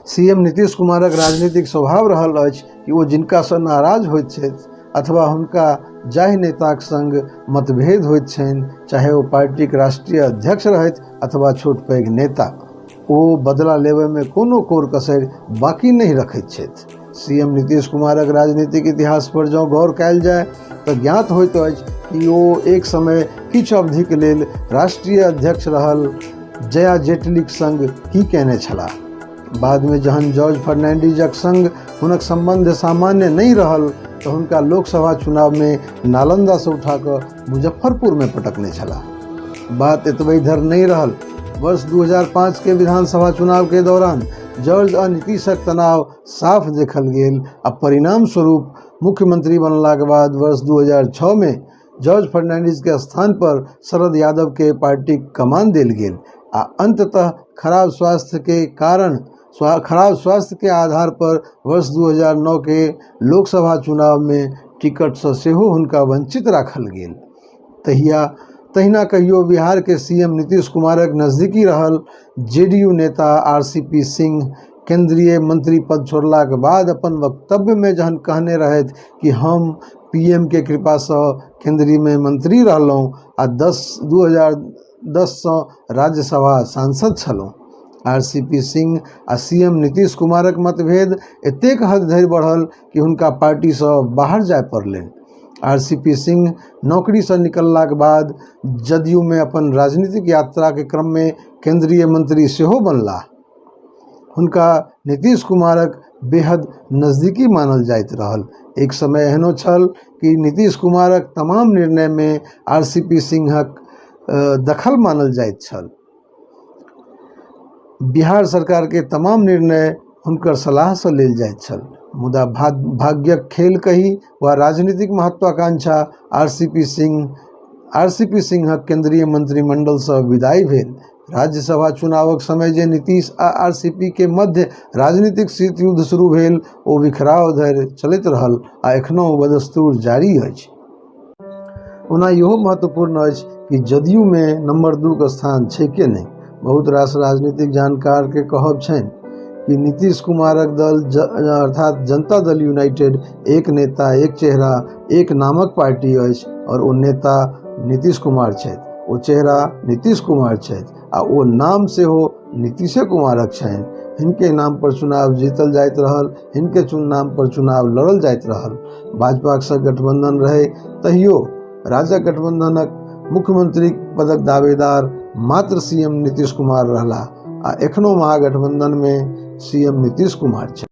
CM Nitish कुमारक राजनीतिक स्वभाव रहल अछि कि ओ जिनकासँ नाराज होइत छथि अथवा हुनका जाहि नेताक संग मतभेद होइत छनि, चाहे ओ पार्टीक राष्ट्रीय अध्यक्ष रहथि अथवा छोट पैघ नेता, ओ बदला लेबयमे कोनो कोर कसरि बाकी नहि रखैत छथि। सीएम नीतीश कुमारक राजनीतिक इतिहास पर जँ गौर कयल जाय तऽ ज्ञात होइत अछि कि ओ एक समय किछु अवधिक लेल राष्ट्रीय अध्यक्ष रहल जया जेटलीक संग की कयने छलाह। बादमे जहन जॉर्ज फर्नांडीजक संग हुनक सम्बन्ध सामान्य नहि रहल तऽ हुनका लोकसभा चुनावमे नालंदासँ उठा कऽ मुजफ्फरपुरमे पटकने छलाह। बात एतबे धरि नहि रहल। वर्ष 2005 के विधानसभा चुनाव के दौरान जॉर्ज आ नीतीशक तनाव साफ देखल गेल आ परिणाम स्वरूप मुख्यमंत्री बनलाक बाद वर्ष 2006 में जॉर्ज फर्नांडिस के स्थान पर शरद यादव के पार्टीक कमान देल गेल आ अंततः खराब स्वास्थ्य के कारण खराब स्वास्थ्य के आधार पर वर्ष 2009 के लोकसभा चुनाव में टिकटसँ सेहो हुनका वंचित राखल गेल। तहिया तहिना कहियो बिहार के सीएम नीतीश कुमारक नजदीकी रहल जेडीयू नेता आरसीपी सिंह केंद्रीय मंत्री पद छोड़लाक बाद अपन वक्तव्यमे जहन कहने रहथि कि हम पीएम के कृपासँ केंद्रीयमे मंत्री रहलहुँ आ 2010सँ राज्यसभा सांसद छलहुँ। आरसीपी सिंह आ सीएम नीतीश कुमारक मतभेद एतेक हद धरि बढ़ल कि हुनका पार्टीसँ बाहर जाय पड़लनि। आरसीपी सिंह नौकरीसँ निकललाक बाद जदयूमे अपन राजनीतिक यात्राके क्रममे केंद्रीय मंत्री सेहो बनलाह। हुनका नीतीश कुमारक बेहद नजदीकी मानल जाइत रहल। एक समय एहनो छल कि नीतीश कुमारक तमाम निर्णयमे आरसीपी सिंहक दखल मानल जाइत छल। बिहार सरकारके तमाम निर्णय हुनकर सलाहसँ लेल जाइत छल। मुदा भाग्यक खेल कही वा राजनीतिक महत्वाकांक्षा, आरसीपी सिंहक केंद्रीय मंत्रिमंडलसँ विदाई भेल। राज्यसभा चुनावक समय जे नीतीश आ आरसीपी के मध्य राजनीतिक शीत युद्ध शुरू भेल ओ बिखराव धरि चलैत रहल आ एखनहु बदस्तूर जारी अछि। ओना इहो महत्वपूर्ण अछि कि जदयूमे नंबर 2 के स्थान छैके नहि। बहुत रास राजनीतिक जानकार के कहब छनि कि नीतीश कुमारक दल अर्थात जनता दल यूनाइटेड एक नेता, एक चेहरा, एक नामक पार्टी अछि और ओ नेता नीतीश कुमार छथि, ओ चेहरा नीतीश कुमार छथि आ ओ नाम सेहो नीतीशे कुमारक छनि। हिनके नाम पर चुनाव जीतल जाइत रहल, हिनके नाम पर चुनाव लड़ल जाइत रहल। भाजपाक संग गठबंधन रहे तहियो राजग गठबंधनक मुख्यमंत्री पदक दावेदार मात्र सीएम नीतीश कुमार रहला आ एखनो महागठबंधन में सीएम नीतीश कुमार छथि।